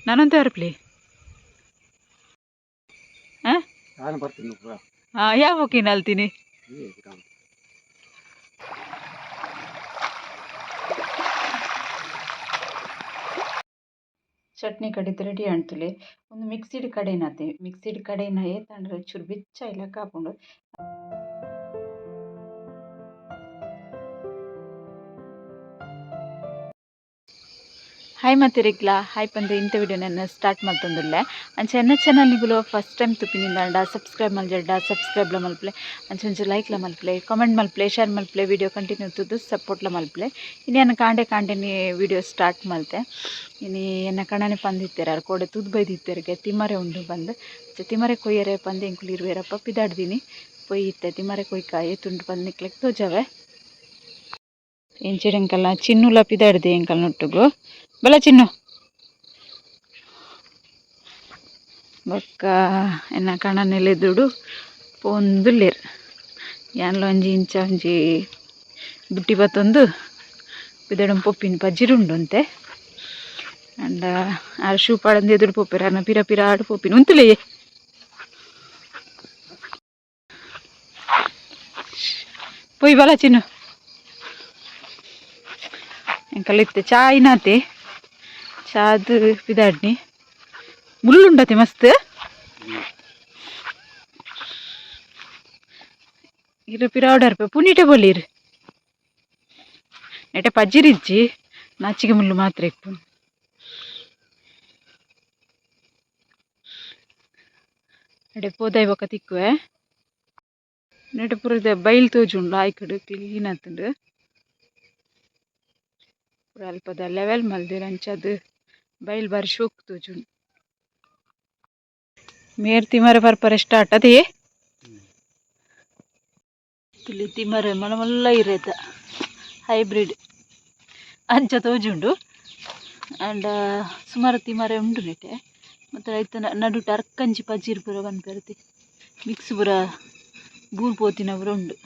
ನಾನಂತ ಅರ್ಪ್ಲಿ. ಹಾಂ. ನಾನು ಬರ್ತೀನಿ. ಹಾಂ, ಯಾವ ಅಲ್ತೀನಿ? ಚಟ್ನಿ ಕಡಿದ್ ರೆಡಿ ಆಂಡ್ತುಲೆ. ಒಂದು ಮಿಕ್ಸಿಡ್ ಕಡೆನಾತೆ. ಮಿಕ್ಸಿಡ್ ಕಡೆನ ಏತಂಡ ಚೂರು ಬೆಚ್ಚ ಇಲಕ ಆಪುಂಡು. ಹಾಯ್ ಮತ್ತಿರಿಗ್ಲಾ ಹಾಯ್ ಪಂದು ಇಂಥ ವಿಡಿಯೋ ನನ್ನ ಸ್ಟಾರ್ಟ್ ಮಲ್ತೊಂದುಲ್ಲೆ. ಅಂಚ ಎನ್ನ ಚಾನಲ್ ನಿಗುಲು ಫಸ್ಟ್ ಟೈಮ್ ತುಪಿನಿಂದಾಂಡ ಸಬ್ಸ್ಕ್ರೈಬ್ ಮಲ್ಜಡ್ಡ ಸಬ್ಸ್ಕ್ರೈಬ್ಲ ಮಲ್ಪಲೆ. ಅಂಚ ಒಂಚೂರು ಲೈಕ್ಲ ಮಲ್ಪಲೆ, ಕಾಮೆಂಟ್ ಮಲ್ಪಲೆ, ಶೇರ್ ಮಲ್ಪಲೆ. ವಿಡಿಯೋ ಕಂಟಿನ್ಯೂ ತೂದು ಸಪೋರ್ಟ್ಲ ಮಲ್ಪಲೆ. ಇನಿ ಯಾನ್ ಕಾಂಡೆ ಕಾಂಡೆನಿ ವಿಡಿಯೋ ಸ್ಟಾರ್ಟ್ ಮಲ್ತೆ. ಇನಿ ಎನ್ನ ಕಣನೆ ಪಂದಿತ್ತೆರ್, ಆರ್ ಕೋಡೆ ತೂದು ಬೈದಿತ್ತೆರ್ಗೆ, ತಿಮರೆ ಉಂಡು ಪಂದ್. ಅಂಚ ತಿಮರೆ ಕೊಯ್ಯರೆ ಪಂದ್ ಎಂಕುಲು ಇರುವೆರಪ್ಪ ಪಿದಾಡ್ದಿನಿ. ಪೊಯಿ ಇತ್ತೆ ತಿಮರೆ ಕೊಯ್ಕ ಏತುಂಡು ಪಂದ್ ನಿಕ್ಲೆಗ್ ತೋಜಾವೆ. ಇಂಚಿಡ್ ಎಂಕಲ್ನ ಚಿನ್ನುಲ ಪಿದಾಡ್ದೆ ಎಂಕಲ್ನೊಟ್ಟುಗು. ಬಲ ಚಿನ್ನು. ಬೊಕ್ಕ ಎನ್ನ ಕಣನೆಲೆದುಡು ಪೋಂದುಲ್ಲೆರ್. ಯಾನ್ಲ ಒಂಜಿ ಇಂಚ ಒಂಜಿ ಬುಟ್ಟಿ ಪತ್ತೊಂದು ಪಿದಡೊಂದು ಪೋಪಿನಿ. ಪಜಿರ್ ಉಂಡು ಒಂತೆ. ಆಂಡ ಆರ್ ಶೂ ಪಾಡೊಂದು ಎದುರು ಪೋಪೆರ್, ಆರ್ನ ಪಿರ ಪಿರ ಆಡ್ ಪೋಪಿನಿ. ಉಂತುಲೆ, ಪೋಯಿ ಬಲ ಚಿನ್ನು. ಎಂಕಲ್ ಇತ್ತೆ ಚಾ ಇನಾತೆ. ಚಾದ್ ಪಿದಾಡ್ನಿ. ಮುಳ್ಳುಂಡತೆ ಮಸ್ತ್. ಇರು ಪಿರಾವಡರ್ಪೆ ಪುನೀಟೆ ಬೋಲಿರು. ನೆಟೆ ಪಜ್ಜಿರಿಜ್ಜಿ, ನಾಚಿಗೆ ಮುಳ್ಳು ಮಾತ್ರ ಇಪ್ಪುನು. ನೆಟೆ ಪೋದಾಯಿ ಬೊಕ ತಿಕ್ಕುವೆ. ನೆಟೆ ಪೂರ ಬೈಲ್ ತೋಜುಂಡು. ಆಯ್ಕಡ್ ಕ್ಲೀನ್ ಆತುಂಡು ಪೂರ. ಅಲ್ಪದ ಲೆವೆಲ್ ಮಲ್ದೆರ್, ಅಂಚಾದ್ ಬೈಲ್ ಬಾರಿ ಶೋಕ್ ತೋಜುಂಡು. ಮೇರ್ ತಿಮರೆ ಪರ್ಪರೆ ಸ್ಟಾರ್ಟ್ ಅದೇ. ತುಲಿ ತಿಮರೆ ಮಲ್ಲ ಮಲ್ಲ ಇರೇತ, ಹೈಬ್ರಿಡ್ ಅಂಚ ತೋಜುಂಡು. ಆಂಡ ಸುಮಾರು ತಿಮರೆ ಉಂಡು ನೆಟೆ. ಮತ್ತು ಐತ ನಡುಟು ಅರ್ಕಂಜಿ ಪಜಿರ್ ಪೂರ ಪನ್ಪೆರ್, ಮಿಕ್ಸ್ ಪೂರ ಬೂರ್ ಪೋತಿನ ಪೂರ ಉಂಡು.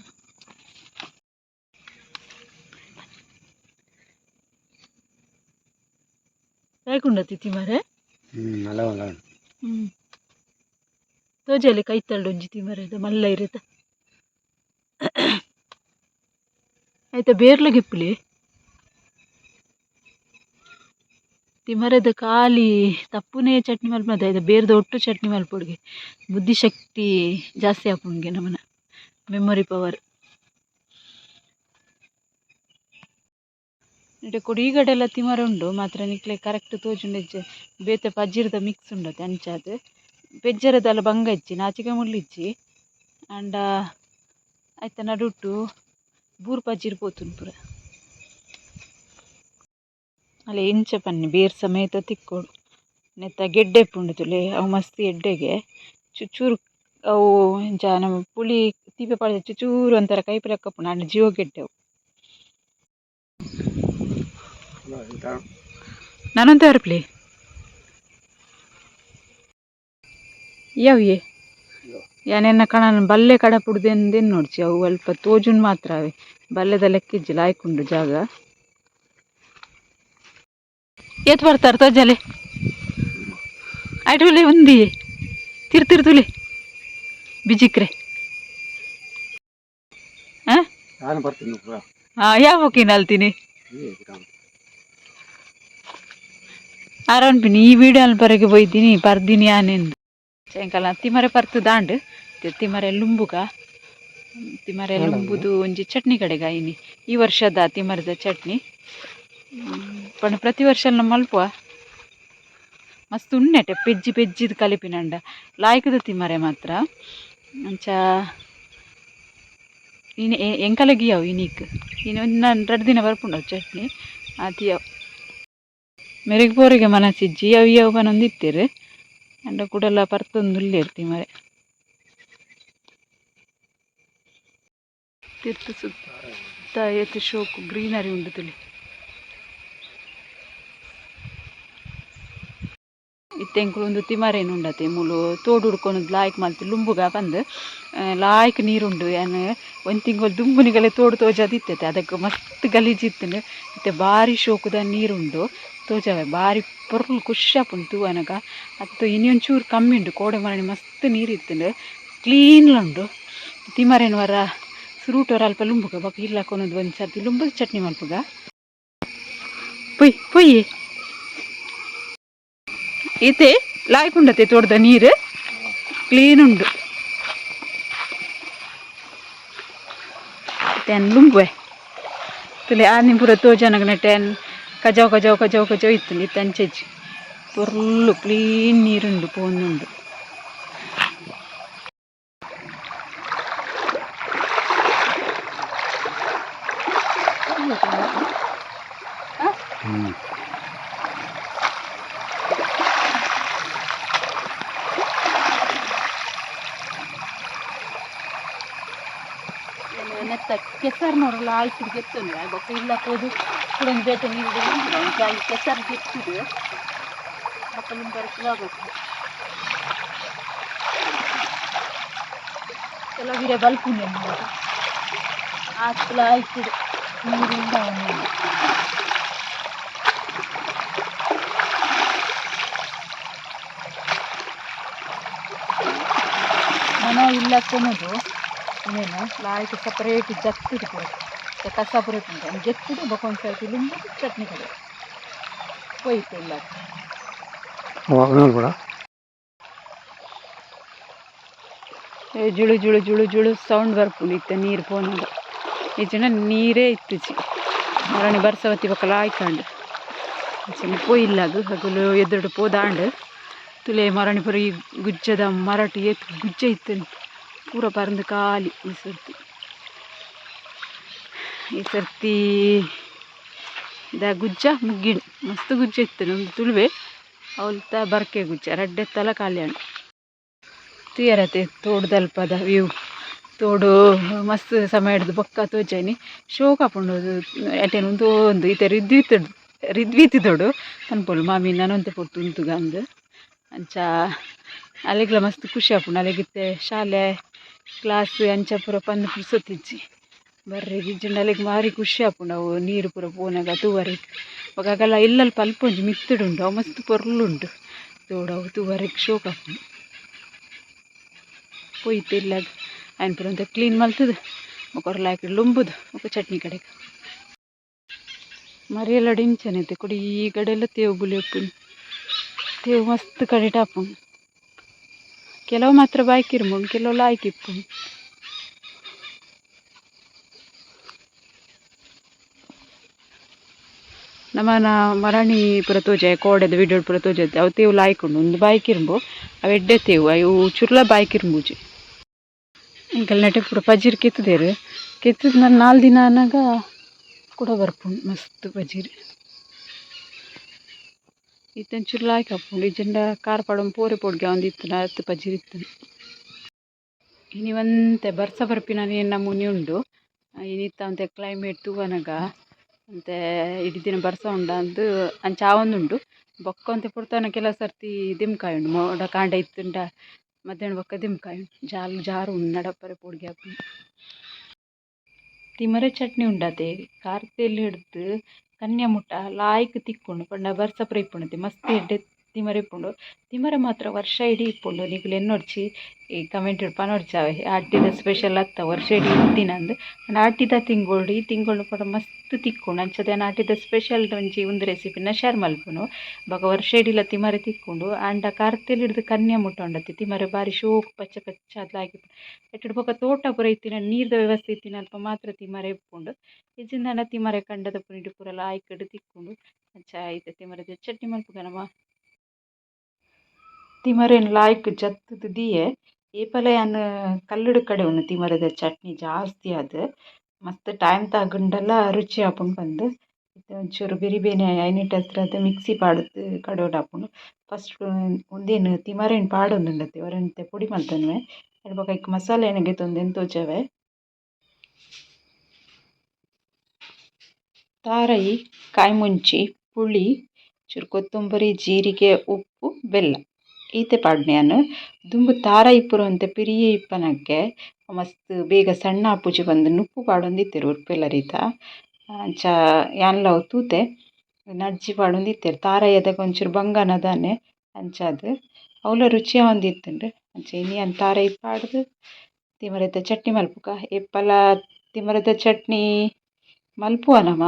ಲಾಯ್ಕ್ ತಿಮರೆ. ಮಲ್ಲ ಮಲ್ಲ. ಹ್ಞೂ, ತೋಜಲೆ ಕೈತಲ್ಡ್ ಒಂಜಿ ತಿಮರೆದ ಮಲ್ಲ ಇರೆತ. ಐತ ಬೇರ್ಲ ಗೆಪ್ಪುಲೆ. ತಿಮರೆದ ಖಾಲಿ ತಪ್ಪುನೇ ಚಟ್ನಿ ಮಲ್ಪುನದ, ಐತ ಬೇರ್ದ ಒಟ್ಟು ಚಟ್ನಿ ಮಲ್ಪೊಡುಗೆ. ಬುದ್ಧಿಶಕ್ತಿ ಜಾಸ್ತಿ ಆಪುಂಡುಗೆ, ನಮನ ಮೆಮೊರಿ ಪವರ್. ನೆಟೆ ಕೊಡಿಗಡೆಲ ತಿಮರೆ ಉಂಡು, ಮಾತ್ರ ನಿಕ್ಲೆ ಕರೆಕ್ಟ್ ತೋಜುಂಡು ಬೇತೆ ಪಜಿರ್ದ ಮಿಕ್ಸ್ ಉಂಡತೆ ಅಂಚಾದ್. ಪೆಜ್ಜೆರೆ ಬಂಗ ಇಜ್ಜಿ, ನಾಚಿಕೆ ಮುಳ್ಳು ಇಜ್ಜಿ. ಆಂಡ ಐತ ನಡುಟು ಬೂರು ಪಜಿರ್ ಪೋತುಂಡು ಪೂರ. ಅಲ್ಲ ಎಂಚ ಪನ್ನಿ, ಬೇರ್ ಸಮೇತ ತಿಕ್ಕೊಡು. ನೆತ್ತ ಗೆಡ್ಡೆ ಇಪ್ಪುಂಡು ತೂಲೆ, ಅವು ಮಸ್ತ್ ಎಡ್ಡೆಗೆ. ಚುಚ್ಚೂರು ಅವು ಇಂಚ ನಮ್ಮ ಪುಳಿ ತೀಪೆ ಪಾಡ್ದ್ ಚುಚೂರು ಒಂಥರ ಕೈಪು ಲೆಕ್ಕ ಉಪ್ಪುಂಡು, ಆಂಡ ಜೀವ ಗೆಡ್ಡೆ ಅವು. ನಾನಂತ ಅರ್ಪ್ಲಿ ಯಾವ್ಯೆ ಯಾನೆನ್ನ ಕಣನ್ ಬಲ್ಲೆ ಕಡಪುಡ್ದೆಂದೆನ್ ನೋಡ್ಚಿ. ಅವು ಅಲ್ಪ ತೋಜುನ್ ಮಾತ್ರ ಅವೆ, ಬಲ್ಲೆದ ಲೆಕ್ಕಿಜ್ಜಿ. ಲಾಯ್ಕುಂಡು ಜಾಗ. ಏತ್ ಬರ್ತಾರೆ ತೋಜಲೆ. ಐಟುಲೆ ಉಂದಿ ತಿರ್ ತಿರ್ ತುಲೆ ಬಿಜಿಕ್ರೆ. ಹಾಂ. ನಾನು ಬರ್ತೀನಿ. ಹಾಂ, ಯಾವ ಅಲ್ತೀನಿ? ಆರನ್ಪಿನಿ ಈ ವಿಡಿಯೋ ಪರಗೆ ಪೋಯ್ತೀನಿ ಪರ್ದಿನಿ ಆನೆಂದು. ಸಾಯಂಕಾಲ ತಿಮರೆ ಪರ್ತು ದಾಂಡ್. ತಿಮರೆ ಲುಂಬುಗ, ತಿಮರೆ ಲುಂಬುದು ಒಂಜಿ ಚಟ್ನಿ ಕಡೆಗ ಇನಿ. ಈ ವರ್ಷದ ತಿಮರೆದ ಚಟ್ನಿ ಪಂಡ ಪ್ರತಿ ವರ್ಷ ನಮ್ಮ ಮಲ್ಪುವ. ಮಸ್ತ್ ಉಣ್ಣೆಟೆ ಪೆಜ್ಜಿ ಪೆಜ್ಜಿದ್ ಕಲಿಪಿನಂಡ ಲಾಯ್ಕದ ತಿಮರೆ ಮಾತ್ರ. ಅಂಚ ಇನಿ ಎಂಕಲೆಗ್ ಇಯಾವು ಇನಿಕ್. ಇನಿ ಒಂಜಿ ನಾನು ರಡ್ಡ್ ದಿನ ಬರ್ಪುಂಡು ಚಟ್ನಿ ಆತಿಯಾವು. ಮೆರೆಗ್ ಪೋರೆಗೆ ಮನಸ್ಸಿಜ್ಜಿ, ಅವು ಇಯಾವು ಪನೊಂದಿತ್ತೆರ್. ಆಂಡ ಕುಡಲ ಪರ್ತೊಂದುಲ್ಲೆರ್ ತಿಮರೆ. ತಿರ್ತ್ ಸುತ್ತ ಏತ್ ಶೋಕು ಗ್ರೀನರಿ ಉಂಡು ತುಲಿ. ಇತ್ತೆ ಎಂಕುಲು ಉಂದು ತಿಮರೇನು ಉಂಡತೆ ಮೂಲು ತೋಡು ಉಡ್ಕೊನುದು ಲಾಯ್ಕ್ ಮಲ್ತು ಲುಂಬುಗ ಪಂದ್ ಲಾಯ್ಕ್ ನೀರುಂಡು. ಯಾನ್ ಒಂಜಿ ತಿಂಗೊಲು ದುಂಬುನಿಗಲೆ ತೋಡು ತೋಜಾದಿತ್ತತೆ, ಅದಕ್ಕೆ ಮಸ್ತ್ ಗಲೀಜು ಇತ್ತುಂಡು. ಇತ್ತೆ ಬಾರಿ ಶೋಕುದ ನೀರುಂಡು ತೋಜಾವೆ, ಬಾರಿ ಪೊರ್ಲು ಖುಷಿ ಆಪುಂಡು ತೂವನಗ. ಅತ್ತು ಇನಿ ಒಂಚೂರು ಕಮ್ಮಿ ಉಂಡು, ಕೋಡೆ ಮರಣಿ ಮಸ್ತ್ ನೀರು ಇತ್ತುಂಡು, ಕ್ಲೀನ್ಲ ಉಂಡು. ತಿಮರೇನು ವರ ಸುರುಟು ವರ ಅಲ್ಪ ಲುಂಬುಗ ಬೊಕ ಇಲ್ಲ ಕೊನೊದು ಒಂಜಿ ಸರ್ತಿ ಲುಂಬುದ ಚಟ್ನಿ ಮಲ್ಪುಗ. ಪೊಯ್ ಪೊಯ್ಯಿ ಇತ್ತೆ ಲಾಯ್ಕ್ ಉಂಡತೆ ತೋಟದ ನೀರು ಕ್ಲೀನ್ ಉಂಡು. ಇತ್ತೆ ಲುಂಬುವೆ ತುಲೆ ಆನಿ ಪೂರ ತೋಜನಗ ನೆಟ್ಟೆ ಕಜಾವ್ ಕಜಾವ್ ಕಜಾವ್ ಕಜಾವ್ ಇತ್ತು. ಇತ್ತೆ ಅಂಚೆಜ್ಜಿ ಪೊರ್ಲು ಕ್ಲೀನ್ ನೀರುಂಡು ಪೋಂದುಂಡು. ನೆತ್ತ ಕೆಸರು ನೋಡಲ್ಲ ಆಯ್ತು ಗೆತ್ತೊಂದು ಬೊಕ್ಕ ಇಲ್ಲ ಪೋದು ಕುಡೊಂದು ಬೇತೆ ನೀರು ಕೆಸರು ಗೆತ್ತುದು ಬೊಕ್ಕ ಲುಂಬರೆ ಸುಲಭ. ಕೆಲವು ಬಲ್ಪುಂಡು ಆತ್ಲ ಆಯ್ತು ನೀರಿಂದ. ಮನ ಇಲ್ಲ ಕೊನೊದು ಇನ್ನೇನು ಲಾಯ್ಕ್ ಸಪರೇಟ್ ಜತ್ತುದು ಪೂರ ಕಸ ಪೂರ ಉಂಟು ಜತ್ತುದು ಬೊಕ ಒಂದು ಸರ್ತಿ ಲುಂಬುದು ಚಟ್ನಿ ಕಡೆ ಪೋಯ್ತು ಇಲ್ಲ. ಕೂಡ ಜುಳು ಜುಳು ಜುಳು ಜುಳು ಸೌಂಡ್ ಬರ್ಪುಂಡು ಇತ್ತೆ ನೀರು ಪೋನಗ. ಇಜ್ಜಿಂಡ ನೀರೇ ಇತ್ತಿಜಿ ಮರಣಿ ಬರ್ಸವತಿ ಬೊಕ ಲಾಯ್ಕಂಡು ಅಂಚನೆ ಪೋಯಿಲ್ಲಗ್ ಅಗುಲು ಎದುರುಡು ಪೋದಾಂಡ್. ತುಲೆ ಮರಣಿ ಪೂರ ಈ ಗುಜ್ಜದ ಮರಟ್ ಏತ್ ಗುಜ್ಜ ಇತ್ತುಂಡು ಪೂರ ಪರಂದು ಖಾಲಿ ಈ ಸರ್ತಿ. ಈ ಸರ್ತಿ ದ ಗುಜ್ಜ ಮುಗ್ಗಿಂಡ್ ಮಸ್ತ್ ಗುಜ್ಜ ಇತ್ತು ಒಂದು ತುಳುವೆ ಅವಲ್ತ ಬರ್ಕೆ ಗುಜ್ಜ ರಡ್ಡೆತ್ತಲ ಖಾಲಿ. ತೂಯರತೆ ತೋಡುದಲ್ಪದ ವ್ಯೂ. ತೋಡು ಮಸ್ತ್ ಸಮಯ ಹಿಡ್ದು ಬೊಕ್ಕ ತೋಜಾಯಿನಿ ಶೋಕ ಆಪುಂಡು ಎಟೆನ್ ಉಂದು ಒಂದು ಇತ್ತೆ ರಿದ್ವಿತ್ ರಿದ್ವಿತ್ ತೋಡು ಪನ್ಪೊಲು ಮಾಮಿ ನನೊಂತೆ ಪೊರ್ತು ಉಂತುಗ ಅಂದ್. ಅಂಚ ಅಲೆಗ್ಲ ಮಸ್ತ್ ಖುಷಿ ಆಪುಂಡು. ಅಲೆಗಿತ್ತೆ ಶಾಲೆ ಕ್ಲಾಸ್ ಅಂಚ ಪೂರ ಪಂದ್ ಪುರ್ಸೊತ್ತಿಜ್ಜಿ ಬರ್ರೆ ಇಜ್ಜಿಂಡ ಅಲೆಗ್ ಬಾರಿ ಖುಷಿ ಆಪುಂಡು ಅವು ನೀರು ಪೂರ ಪೋನಗ ತೂವರೆಗ್. ಬೊಕ ಅಗಲ ಇಲ್ಲಲ್ಪ ಅಲ್ಪ ಒಂಜಿ ಮಿತ್ತುಡು ಉಂಡು ಅವು ಮಸ್ತ್ ಪೊರ್ಲುಂಡು ತೋಡು, ಅವು ತೂವರೆಗ್ ಶೋಕು ಆಪುಂಡು. ಪೋಯಿತು ಇಲ್ಲಗ್ ಐನ್ ಪೂರ ಒಂತೆ ಕ್ಲೀನ್ ಮಲ್ತುದು ಬೊಕ ಒರ ಲಾಯ್ಕ್ ಲುಂಬುದು ಬೊಕ ಚಟ್ನಿ ಕಡೆಗ್. ಮರಿಯಲಡ್ ಇಂಚನೆ ಕುಡಿ ಈ ಕಡೆಲ್ಲ ತೇವು ಬುಲೆಪುನಿ, ತೇವು ಮಸ್ತ್ ಕಡೆಟ್ ಆಪುಂಡು. ಕೆಲವು ಮಾತ್ರ ಬಾಯ್ಕ್ ಇರ್ಮುಂಡು, ಕೆಲವು ಲಾಯ್ಕ್ ಇಪ್ಪುಂಡು. ನಮನ ಮರಣಿ ಪೂರ ತೋಜಾಯ ಕೋಡೆದ ವಿಡಿಯೋ ಪೂರ ತೋಜಾಯ್ತು ಅವು ತೇವು ಲಾಯ್ಕ್ ಉಂಡು ಒಂದು ಬಾಯ್ಕ್ ಇರ್ಂಬು ಅವು ಎಡ್ಡೆ ತೇವು ಅವು ಚುರ್ಲ ಬಾಯ್ಕ್ ಇರ್ಂಬುಜಿ. ಎಂಕಲ್ ನೆಟೆ ಪೂರ ಪಜಿರ್ ಕೆತ್ತುದೆರ್ ಕೆತ್ತದ ನಾನು 4 ದಿನ ಆನಗ ಕುಡ ಬರ್ಪುಂಡು ಮಸ್ತ್ ಪಜಿರ್. ಇತ್ತೆ ಒಂಚೂರು ಲಾಯ್ಕ್ ಆಪುಂಡು ಇಜ್ಜಿಂಡ ಖಾರ ಪಾಡೊಂದು ಪೋರೆ ಪೊಡ್ಗೆ ಆವೊಂದು ಇತ್ತುಂಡ ಅತ್ ಪಜಿರ್ ಇತ್ತುಂಡು. ಇನಿ ಒಂತೆ ಬರ್ಸ ಬರ್ಪಿನ ನಮೂನಿ ಉಂಡು. ಇನಿತ್ತ ಒಂತೆ ಕ್ಲೈಮೇಟ್ ತೂವನಗ ಒಂತೆ ಇಡೀ ದಿನ ಬರ್ಸ ಉಂಡಂದು ಅಂಚ ಆವೊಂದುಂಡು. ಬೊಕ್ಕ ಒಂತೆ ಪೊರ್ತನ ಕೆಲವು ಸರ್ತಿ ದಿಮ್ಕಾಯಿ ಉಂಡು ಮೋಡ ಕಾಂಡೆ ಇತ್ತುಂಡ ಮಧ್ಯಾಹ್ನ ಬೊಕ್ಕ ದಿಮ್ಕಾಯಿ ಉಂಡು ಜಾಲ್ ಜಾರು ಉಂಡು ನಡಪರೆ ಪೋಡಿಗೆ ಆಪುಂಡು. ತಿಮರೆ ಚಟ್ನಿ ಉಂಡತೆ ಕಾರ್ತೆಲ್ ಹಿಡ್ದು ಕನ್ಯಾ ಮುಟ್ಟ ಲಾಯ್ಕ್ ತಿಕ್ಕುಂಡು ಪಂಡ ಬರ್ಸ ಪೂರ ಇಪ್ಪುಂಡು ಮಸ್ತ್ ಎಡ್ಡೆ ತಿಮರೆ ಇಪ್ಪುಂಡು. ತಿಮರೆ ಮಾತ್ರ ವರ್ಷ ಇಡೀ ಇಪ್ಪುಂಡು. ನಿಕುಲು ಎನ್ನೊಡ್ಚಿ ಈ ಕಮೆಂಟ್ ಪನೊಡ್ಚಾವೆ ಆಟಿದ ಸ್ಪೆಷಲ್ ಅತ್ತ ವರ್ಷ ಇಡೀ ಇತ್ತಿನಂದು. ಪಂಡ ಆಟಿದ ತಿಂಗೊಳು ಈ ತಿಂಗೊಳು ಪೂರ ಮಸ್ತ್ ತಿಕ್ಕುಂಡು. ಅಂಚದ ಯಾನ್ ಆಟಿದ ಸ್ಪೆಷಲ್ ಒಂಜಿ ಉಂದು ರೆಸಿಪಿನ ಶೇರ್ ಮಲ್ಪುನು. ಬೊಕ ವರ್ಷ ಇಡೀಲ ತಿಮರೆ ತಿಕ್ಕುಂಡು. ಆಂಡ ಕಾರ್ತೆಲ್ ಹಿಡ್ದು ಕನ್ಯಾ ಮುಟ್ಟ ಉಂಡತೆ ತಿಮರೆ ಬಾರಿ ಶೋಕು ಪಚ್ಚ ಪಚ್ಚ ಲಾಯ್ಕ್ ಇಪ್ಪುಂಡು. ಎಟ್ಟುಡು ಬೊಕ ತೋಟ ಪೂರ ಇತ್ತಿನ ನೀರ್ದ ವ್ಯವಸ್ಥೆ ಇತ್ತಿನ ಅಲ್ಪ ಮಾತ್ರ ತಿಮರೆ ಇಪ್ಪುಂಡು. ಇಜ್ಜಿಂಡ ತಿಮರೆ ಕಂಡದ ಪುನಿಟ್ ಪೂರ ಲಾಯ್ಕ್ಡ್ ತಿಕ್ಕುಂಡು. ಅಂಚ ಇತ್ತೆ ತಿಮರೆದ ಚಟ್ನಿ ಮಲ್ಪುಗ ನಮ. ತಿಮರೆನ್ ಲಾಯ್ಕ್ ಜತ್ತುದು ದೀಯೆ ಏಪಲ ಯಾನ್ ಕಲ್ಲುಡು ಕಡೆವುನು ತಿಮರೆದ ಚಟ್ನಿ ಜಾಸ್ತಿ ಆದ್ ಮಸ್ತ್ ಟೈಮ್ ತಾಗುಂಡಲ ರುಚಿ ಆಪುಂಡು ಪಂದ್. ಇತ್ತೆ ಒಂಚೂರು ಬೆರಿ ಬೇನೆ ಐನಿಟ್ ಹತ್ರದ ಮಿಕ್ಸಿ ಪಾಡ್ದ್ ಕಡೆವೊಡಾಪುಂಡು. ಫಸ್ಟ್ ಉಂದೆನ್ ತಿಮರೆನ್ ಪಾಡೊಂದುಂಡತೆ ಒರಂತೆ ಪೊಡಿ ಮಲ್ತೊನುವೆ ಐಟ್ ಬೊಕ ಐಕ್ ಮಸಾಲೆ ಗೆತೊಂದು ತೋಜಾವೆ. ತಾರೈ, ಕಾಯಿ ಮುಂಚಿ, ಪುಳಿ, ಚೂರು ಕೊತ್ತಂಬರಿ, ಜೀರಿಗೆ, ಉಪ್ಪು, ಬೆಲ್ಲ ಈತೆ ಪಾಡ್ನೆ ಯಾನ್. ದುಂಬು ತಾರಾಯಿ ಪೂರ ಒಂತೆ ಪಿರಿಯೆ ಇಪ್ಪನಕ್ಕೆ ಮಸ್ತ್ ಬೇಗ ಸಣ್ಣ ಆಪುಜಿ ಪಂದ್ ನುಪ್ಪು ಪಾಡೊಂದಿತ್ತೆರ್ ಉರ್ಪೆಲರಿತ. ಅಂಚ ಯಾನ್ಲ ಅವು ತೂತೆ. ಅಜ್ಜಿ ಪಾಡೊಂದಿತ್ತೆರ್ ತಾರಾಯಿ ಅದಗ ಒಂಚೂರು ಬಂಗನ ದಾನೆ ಅಂಚಾದ್ ಅವ್ಲ ರುಚಿ ಆವೊಂದಿತ್ತುಂಡು. ಅಂಚ ಇನಿ ಯಾನ್ ತಾರಾಯಿ ಪಾಡ್ದ್ ತಿಮರೆದ ಚಟ್ನಿ ಮಲ್ಪುಗ. ಏಪಲ ತಿಮರೆದ ಚಟ್ನಿ ಮಲ್ಪುವ ನಮ.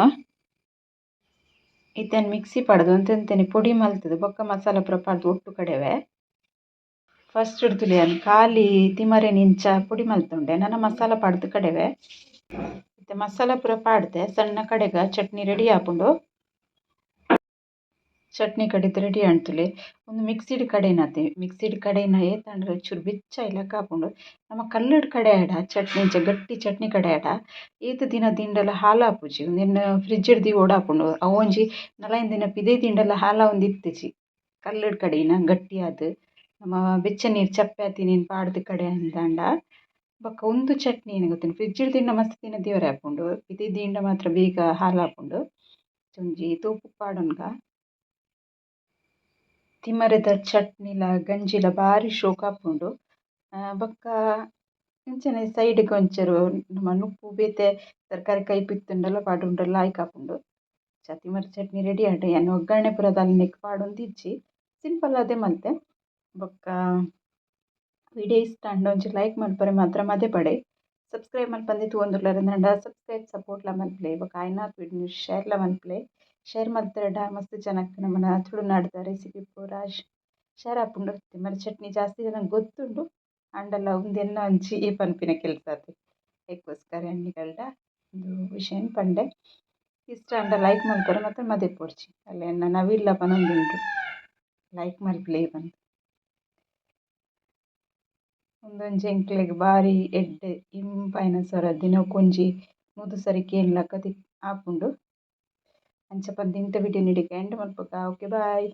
ಇತ್ತೆ ಮಿಕ್ಸಿ ಪಾಡ್ದ್ ಒಂತೆ ಒಂತೆನೆ ಪೊಡಿ ಮಲ್ತುದು ಬೊಕ್ಕ ಮಸಾಲ ಪೂರ ಪಾಡ್ದ್ ಒಟ್ಟು ಕಡೆವೆ. ಫಸ್ಟ್ ಹಿಡ್ದುಲೆ ಯಾನ್ ಖಾಲಿ ತಿಮರೆನ್ ಇಂಚ ಪೊಡಿ ಮಲ್ತೊಂಡೆ ನನ ಮಸಾಲ ಪಾಡ್ದ್ ಕಡೆವೆ. ಇತ್ತೆ ಮಸಾಲ ಪೂರ ಪಾಡ್ದೆ ಸಣ್ಣ ಕಡೆಗ ಚಟ್ನಿ ರೆಡಿ ಆಪುಂಡು. ಚಟ್ನಿ ಕಡೆದ್ ರೆಡಿ ಆಂಡ್ ಉಂದು ಮಿಕ್ಸಿಡ್ ಕಡೆನತೆ ಮಿಕ್ಸಿಡ್ ಕಡೆನ ಏತಾಂಡಲ ಚೂರು ಬೆಚ್ಚ ಇಲಕ ಆಪುಂಡು. ನಮ ಕಲ್ಲುಡ್ ಕಡೆಯಡ ಚಟ್ನಿ ಇಂಚ ಗಟ್ಟಿ ಚಟ್ನಿ ಕಡೆಯಡ ಏತ್ ದಿನ ದಿಂಡಲ ಹಾಲಾಪುಜಿ. ಉಂದೆನ್ ಫ್ರಿಡ್ಜ್ ಡ್ ದೀವೊಡಾಪುಂಡು ಅವು ಒಂಜಿ ನಾಲೈನ್ ದಿನ ಪಿದಯಿ ದಿಂಡಲ ಹಾಲಾವೊಂದಿತ್ತಿಜಿ. ಕಲ್ಲುಡ್ ಕಡೆಯಿನ ಗಟ್ಟಿಯಾದ್ ನಮ ಬೆಚ್ಚ ನೀರು ಚಪ್ಪೆ ಆತಿನೆನ್ ಪಾಡ್ದ್ ಕಡೆಯಂದಾಂಡ ಬೊಕ್ಕ ಉಂದು ಚಟ್ನಿ ಏನ್ ಗೊತ್ತುಂಡು ಫ್ರಿಡ್ಜ್ ಡ್ ದಿಂಡ ಮಸ್ತ್ ದಿನ ದೀವರೆ ಆಪುಂಡು. ಪಿದಯಿ ದಿಂಡ ಮಾತ್ರ ಬೇಗ ಹಾಲಾಪುಂಡು. ಒಂಜಿ ತೋಪು ಪಾಡೊನ್ಗ. ತಿಮರೆದ ಚಟ್ನಿಲ ಗಂಜಿಲ ಬಾರಿ ಶೋಕಾಪುಂಡು. ಬೊಕ್ಕ ಇಂಚನೆ ಸೈಡ್ ಗ್ ಒಂಚೂರು ನಮ ನುಪ್ಪು ಬೇತೆ ತರಕಾರಿ ಕೈಪು ಇತ್ತುಂಡಲ ಪಾಡುಂಡಲ ಲಾಯ್ಕ್ ಆಪುಂಡು. ತಿಮರೆ ಚಟ್ನಿ ರೆಡಿ ಆಂಡ್. ಯಾನ್ ಒಗ್ಗರಣೆ ಪೂರ ದಾಲ ನೆಕ್ಕ್ ಪಾಡೊಂದಿಜ್ಜಿ. ಸಿಂಪಲ್ ಆದೇ ಮಲ್ತೆ. ಬೊಕ್ಕ ವಿಡಿಯೋ ಇಷ್ಟ ಆಂಡ ಒಂಜಿ ಲೈಕ್ ಮಲ್ಪರೆ ಮಾತ್ರ ಮದಪಡೆ. ಸಬ್ಸ್ಕ್ರೈಬ್ ಮಲ್ಪಂದೆ ತೂವೊಂದುಲ್ಲೆರ್ ಸಬ್ಸ್ಕ್ರೈಬ್ ಸಪೋರ್ಟ್ ಲ ಮಲ್ಪುಲೆ. ಬೊಕ್ಕ ಆಯಿನಾತ್ ವಿಡಿಯೋ ಶೇರ್ ಲ ಮಲ್ಪುಲೆ. ಶೇರ್ ಮಲ್ತೆರ್ಡ ಮಸ್ತ್ ಜನಕ್ ನಮನ ತುಳುನಾಡ್ದ ರೆಸಿಪಿ ಪೂರ ಶೇರ್ ಆಪುಂಡು. ತಿಮರೆ ಚಟ್ನಿ ಜಾಸ್ತಿ ಜನಕ್ ಗೊತ್ತುಂಡು ಆಂಡಲ ಉಂದು ಎನ್ನ ಒಂಜಿ ಪನ್ಪಿನ ಕೆಲಸ ಆತೆ. ಐಕೋಸ್ಕರ ನಿಕಲ್ಡ ಉಂದು ವಿಷಯನ್ ಪಂಡೆ. ಇಷ್ಟ ಆಂಡ ಲೈಕ್ ಮಲ್ಪರೆ ಮಾತ್ರ ಮದಪೊಡ್ಚಿ. ಅಲ್ಲ ಎನ್ನ ನವಿಲ್ಲ ಪನೊಂದುಂಡು ಲೈಕ್ ಮಲ್ಪುಲೆ ಪಂದ್. ಉಂದೊಂಜಿ ಎಂಕ್ಲೆಗ್ ಬಾರಿ ಎಡ್ಡೆ ಇಂಪಾಯಿನ ಸ್ವರ ದಿನಕ್ಕೊಂಜಿ 100 ಸರಿ ಕೇನ್ಲಕ ಆಪುಂಡು. ಅಂಚ ಪಂದ್ ಇಂತ ವಿಡಿಯೋ ನಿಡೆಗ್ ಎಂಡ್ ಮಲ್ಪುಗ. Okay bye.